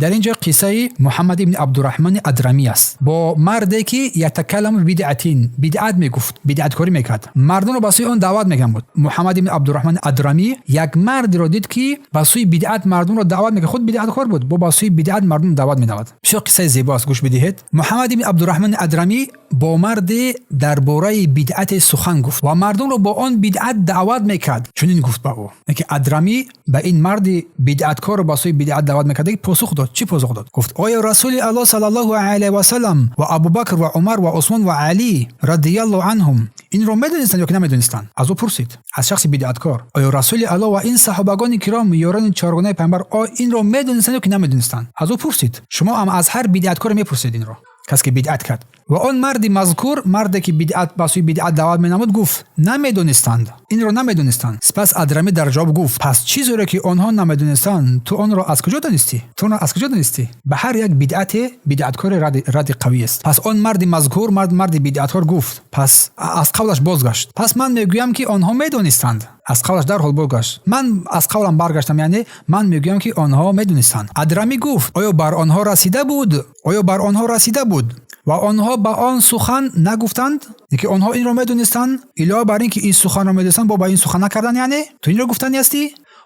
Дар ин ҷо қиссаи Муҳаммад ибни Абдурраҳмони Адрамӣ аст, бо марде ки ятакалламу бидъатин, бидъат мегуфт, бидъаткорӣ мекард, мардумро ба сӯи он даъват мекард. Муҳаммад ибни Абдурраҳмони Адрамӣ як мардеро дид, ки ба сӯи бидъат мардумро даъват мекард. Худ бидъаткор буд, бо ба сӯи бидъат мардум даъват менавад. Бисёр қиссаи зебо аст, гӯш бидиҳед. Муҳаммад ибни Абдурраҳмони Адрамӣ бо марде дар бораи бидъате сухан гуфт ва мардумро бо он бидъат даъват мекард. Чунин гуфт ба ӯ, ки Адрамӣ ба ин марди бидъаткорро ба сӯи бидъат даъват мекард, посух дод. Чӣ посух дод? Гуфт: оё Расули Аллоҳ саллаллоҳу алайҳи васаллам ва Абубакр ва Умар ва Усмон ва Алӣ радияллоҳу анҳум инро медонистанд ё ки намедонистанд? Аз ӯ пурсид, аз шахси бидъаткор: оё Расули Аллоҳ ва ин саҳобагони киром, ёрони чоргонаи Пайғамбар, инро медонистанд ё ки намедонистанд? Аз ӯ пурсид. Шумо ҳам аз ҳар бидъаткоре мепурсед инро, кас ки бидъат кард. Ва он марди мазкур, марде ки бидъат ба сӯи бидъат даъват менамуд, гуфт: намедонистанд, инро намедонистанд. Сипас Адрамӣ дар ҷавоб гуфт: пас чизеро ки онҳо намедонистанд, ту онро аз куҷо донистӣ? Ту онро аз куҷо донистӣ? Ба ҳар як бидъате бидъаткори радди қавӣ аст. Пас он марди мазкур, марди бидъаткор гуфт, пас аз қавлаш бозгашт: пас ман мегӯям, ки онҳо медонистанд. Аз қавлаш дарҳол бозгашт: ман аз қавлам баргаштам, яъне ман мегӯям, ки онҳо медонистанд. Адрамӣ гуфт: оё бар онҳо расида буд? Оё бар онҳо расида буд ва онҳо ба он сухан нагуфтанд? Ки онҳо инро медонистанд, илова бар ин ки ин суханро медонистанд, бо ба ин сухан накарданд, яъне ту инро гуфтанӣ ҳастӣ?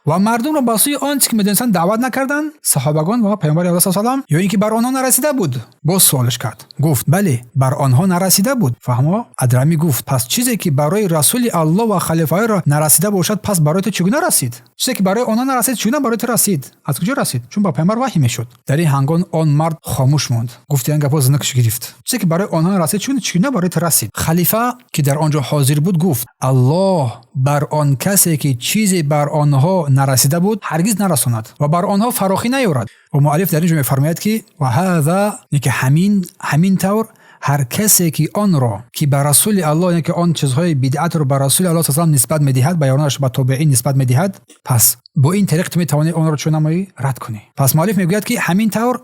Ва мардумро ба сӯи он чизе ки медонистанд даъват накарданд, саҳобагон ва Паёмбари Аллоҳ салам, ё ин ки бар онҳо нарасида буд? Боз суолаш кард, гуфт: бале, бар онҳо нарасида буд. Фаҳмо? Адрамӣ гуфт: пас чизе ки барои Расули Аллоҳ ва халифаҳоро нарасида бошад, пас барои ту чӣ гуна расид? Чизе ки барои онҳо нарасид, чӣ гуна барои ту расид? Аз куҷо расид? Чун ба Паёмбар ваҳй мешуд. Дар ин ҳангом он мард хомӯш монд. Гуфти ин гапҳо зинакш гирифт. Чизе ки барои онҳо нарасид, чӣ гуна барои ту расид? Халифа, ки дар он ҷо ҳозир буд, гуфт: Аллоҳ бар он касе ки чизе бар онҳо нарасида буд, ҳаргиз нарасонад ва бар онҳо фарохӣ наёрад. Ва муаллиф дар ин ҷо мефармояд, ки ва ҳаза, ки ҳамин тавр ҳар касе ки онро ки ба Расули Аллоҳ, яъне ки он чизҳои бидъатро ба Расули Аллоҳ салам нисбат медиҳад, ба ёронаш, ба тобеин нисбат медиҳад, пас бо ин тариқ ту метавонӣ онро чӣ намоӣ? Рад кунӣ. Пас муаллиф мегӯяд, ки ҳамин тавр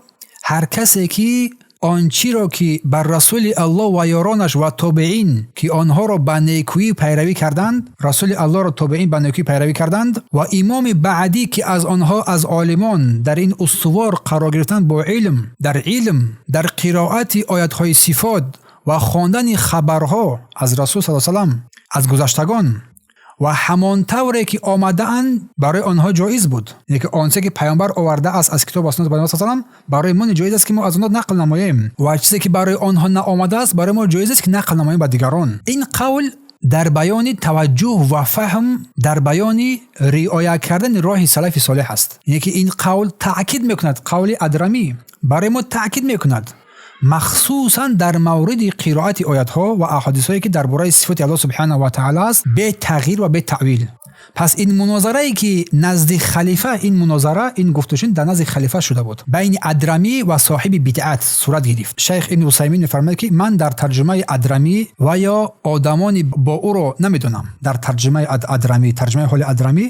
ҳар касе ки он чиро ки бар Расули Аллоҳ ва ёронаш ва тобеин, ки онҳоро ба некӯӣ пайравӣ карданд, Расули Аллоҳро тобеин ба некӯӣ пайравӣ карданд, ва имоми баъдӣ, ки аз онҳо аз олимон дар ин устувор қарор гирифтанд, бо илм, дар илм, дар қироати оятҳои сифот ва хондани хабарҳо аз Расул са салам, аз гузаштагон ва ҳамон тавре ки омадаанд, барои онҳо ҷоиз буд. Яъне ки он чизе ки Паёмбар овардааст аз китоб ва суннат ба салам, барои мо ҷоиз аст, ки мо аз онҳо нақл намоем, ва чизе ки барои онҳо наомадааст, барои мо ҷоиз аст, ки нақл намоем ба дигарон. Ин қавл дар баёни таваҷҷӯҳ ва фаҳм, дар баёни риоя кардани роҳи салафи солеҳ аст. Яъне ки ин қавл таъкид мекунад, қавли Адрамӣ барои мо таъкид мекунад, махсусан дар мавриди қироати оятҳо ва аҳодисҳое, ки дар бораи сифоти Аллоҳ субҳанаҳу ва таъала аст, бетағйир ва бетаъвил. Пас ин мунозарае ки назди халифа, ин мунозара, ин гуфтушунид дар назди халифа шуда буд, байни Адрамӣ ва соҳиби бидъат сурат гирифт. Шайх Ибни Усаймин мефармояд, ки ман дар тарҷумаи Адрамӣ ва ё одамони бо ӯро намедонам. Дар тарҷумаи Адрамӣ, тарҷумаи ҳоли Адрамӣ,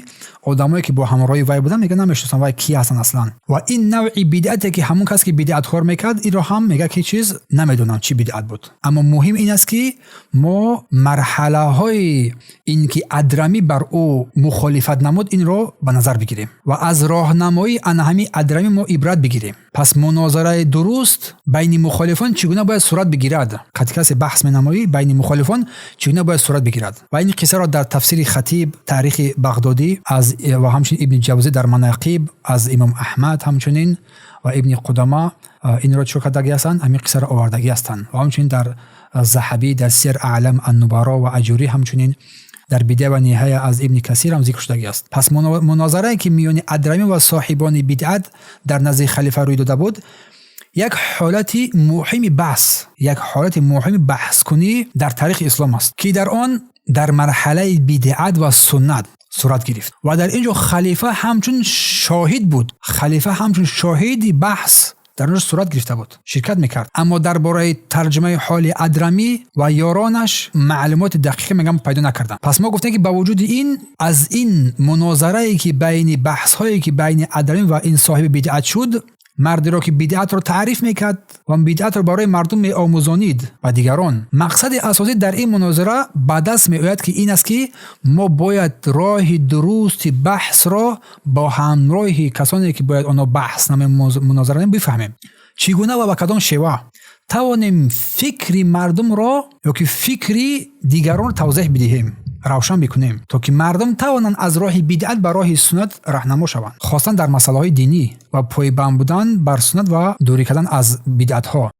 одамое ки бо ҳамроҳи вай буданд, мега намешиносам, вай ки ҳастанд аслан. Ва ин навъи бидъате ки ҳамон кас ки бидъаткор мекард, инро ҳам мега, ки чиз намедонам, чӣ бидъат буд. Аммо муҳим ин аст, ки мо марҳалаҳои ин ки Адрамӣ бар ӯ мухолифат намуд, инро ба назар бигирем ва аз роҳнамоии ана ҳамин Адрамӣ мо ибрат бигирем. Пас мунозараи дуруст байни мухолифон чӣ гуна бояд сурат бигирад? Қати касе баҳс менамоӣ, байни мухолифон чӣ гуна бояд сурат бигирад? Ва ин қиссаро дар тафсири Хатиб, Таърихи Бағдодӣ аз ва ҳамчунин Ибни Ҷавзӣ дар Манақиб, аз Имом Аҳмад ҳамчунин ва Ибни Қудама инро чӣ кардагӣ ҳастанд, ҳамин қиссаро овардагӣ ҳастанд. Ва ҳамчунин дар Заҳабӣ дар Сияр Аълам ан-Нубаро ва Аҷурӣ, ҳамчунин дар Бидоя ва Ниҳоя аз Ибни Касир ҳам зикр шудагӣ аст. Пас мунозарае ки миёни Адрамӣ ва соҳибони бидъат дар назди халифа рӯй дода буд, як ҳолати муҳими баҳс, як ҳолати муҳими баҳскунӣ дар таърихи ислом аст, ки дар он дар марҳалаи бидъат ва суннат сурат гирифт. Ва дар ин ҷо халифа ҳамчун шоҳид буд, халифа ҳамчун шоҳиди баҳс дар он ҷо сурат гирифта буд, ширкат мекард. Аммо дар бораи тарҷумаи ҳоли Адрамӣ ва ёронаш маълумоти дақиқе, мегам, пайдо накардам. Пас мо гуфтем, ки ба вуҷуди ин аз ин мунозарае ки байни баҳсҳое ки байни Адрамӣ ва ин соҳиби бидъат шуд. Мардеро, ки бидъатро таъриф мекард ва бидъатро барои мардум меомӯзонид ва дигарон. Мақсади асосӣ дар ин мунозира ба даст меояд, ки ин аст, ки мо бояд роҳи дурусти баҳсро бо ҳамроҳи касоне, ки бояд онҳо баҳс намоем, мунозира намоем, бифаҳмем, чӣ гуна ва ба кадом шева тавонем фикри мардумро ё ки фикри дигаронро тавзеҳ бидиҳем, равшан бикунем, то ки мардум тавонанд аз роҳи бидъат ба роҳи суннат раҳнамо шаванд, хостан дар масъалаҳои динӣ ва пойбанд будан бар суннат ва дурӣ кардан аз бидъатҳо.